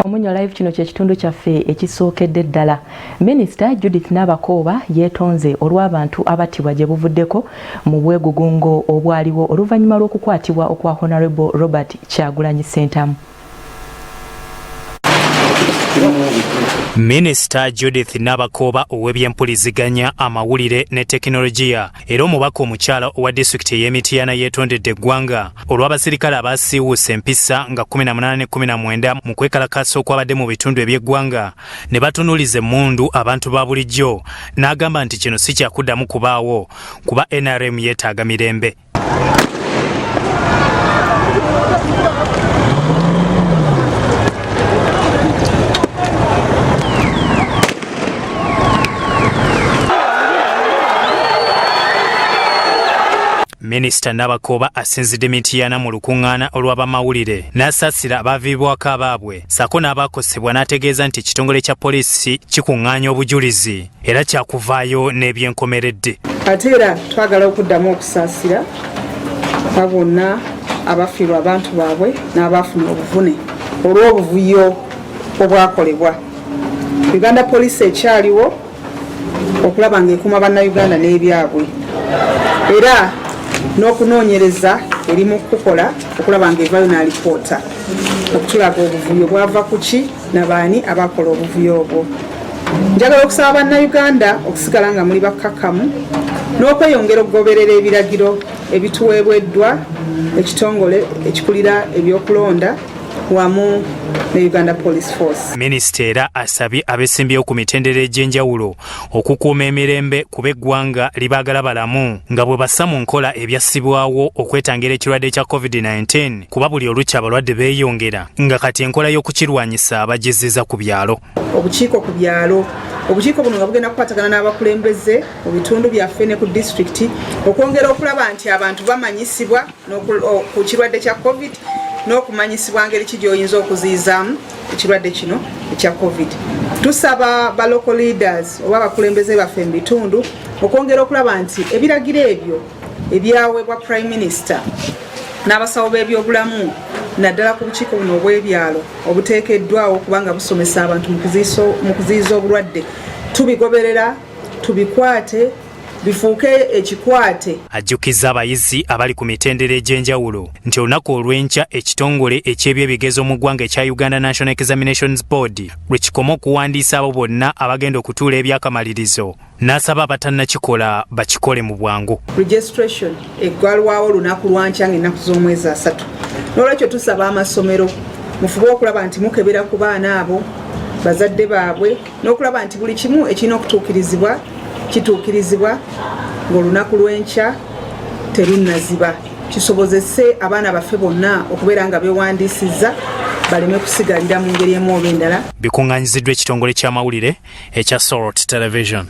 Omunyo Live, kino kye kitundu kyaffe ekisookedde ddala. Minisita Judith Nabakooba yeetonze olw'abantu abattibwa gye buvuddeko mu bwegugungo obwaliwo oluvannyuma lw'okukwatibwa okwa Honorable Robert Kyagulanyi Ssentamu. Minisita Judith Nabakooba ow'ebyempuliziganya, amawulire ne tekinologiya era omubaka omukyala owa disitulikiti ey'e Mityana yeetondedde eggwanga olw'abasirikale abasiiwuusa empisa nga 18 ne 19 mu kwekalakaasa okwabadde mu bitundu eby'eggwanga ne batunuuliza emmundu abantu ba bulijjo, n'agamba nti kino si kyakuddamu kubaawo kuba NRM yeetaaga mirembe. Minisita Nabakooba asinzidde Mityana mu lukuŋŋaana olw'abamawulire n'asaasira abaaviibwako abaabwe ssaako n'abaakosebwa, n'ategeeza nti ekitongole kya poliisi kikuŋŋaanya obujulizi era kyakuvaayo n'ebyenkomeredde. Ate era twagala okuddamu okusaasira aba bonna abafiirwa abantu baabwe n'abaafuna obuvune olw'obuvuyo obwakolebwa. Uganda Police ekyaliwo okulaba ng'ekuuma Bannayuganda n'ebyabwe, era n'okunoonyereza eri mu kukola okulaba ng'evayo n'alipoota okutulaga obuvuyo bwava ku ki nabaani abakola obuvuyo obwo. Njagala okusaba Bannayuganda okusigala nga muli bakkakkamu n'okweyongera okugoberera ebiragiro ebituweebweddwa ekitongole ekikulira ebyokulonda wamu ne Uganda Police Force. Minisita era asabye abesimbyewo ku mitendera egy'enjawulo okukuuma emirembe kuba eggwanga libaagala balamu, nga bwe bassa mu nkola ebyassibwawo okwetangira ekirwadde kya COVID-19, kuba buli olukya abalwadde beeyongera, nga kati enkola y'okukirwanyisa bagizziza ku byalo. Obukiiko ku byalo, obukiiko buno nga bugenda kukwatagana n'abakulembeze mu bitundu byaffe ne ku disitulikiti okwongera okulaba nti abantu bamanyisibwa ku kirwadde kya COVID n'okumanyisibwa ngeri ki gy'oyinza okuziyizaamu ekirwadde kino ekya COVID. Tusaba ba local leaders oba abakulembeze baffe mu bitundu okwongera okulaba nti ebiragiro ebyo ebyaweebwa Prime Minister n'abasawo b'ebyobulamu, naddala ku bukiiko buno obw'ebyalo obuteekeddwawo kubanga busomesa abantu mu kuziyiza obulwadde, tubigoberera, tubikwate, bifuuke ekikwate. Ajjukizza abayizi abali ku mitendera egy'enjawulo nti olunaku olw'enkya ekitongole eky'ebyebigezo mu ggwanga ekya Uganda National Examinations Board lwe kikoma okuwandiisa abo bonna abagenda okutuula ebyakamalirizo, n'asaba abatannakikola bakikole mu bwangu. Registration eggwalwawo olunaku lwankya ng'ennaku z'omwezi 30. N'olwekyo tusaba amasomero mufube okulaba nti mukebera ku baana abo, bazadde baabwe, n'okulaba nti buli kimu ekirina okutuukirizibwa kituukirizibwa ng'olunaku lw'enkya terunnaziba, kisobozese abaana baffe bonna okubeera nga beewandiisizza, baleme kusigalira mu ngeri emu oba endala. Bikuŋŋaanyiziddwa ekitongole ky'amawulire ekya Salt Television.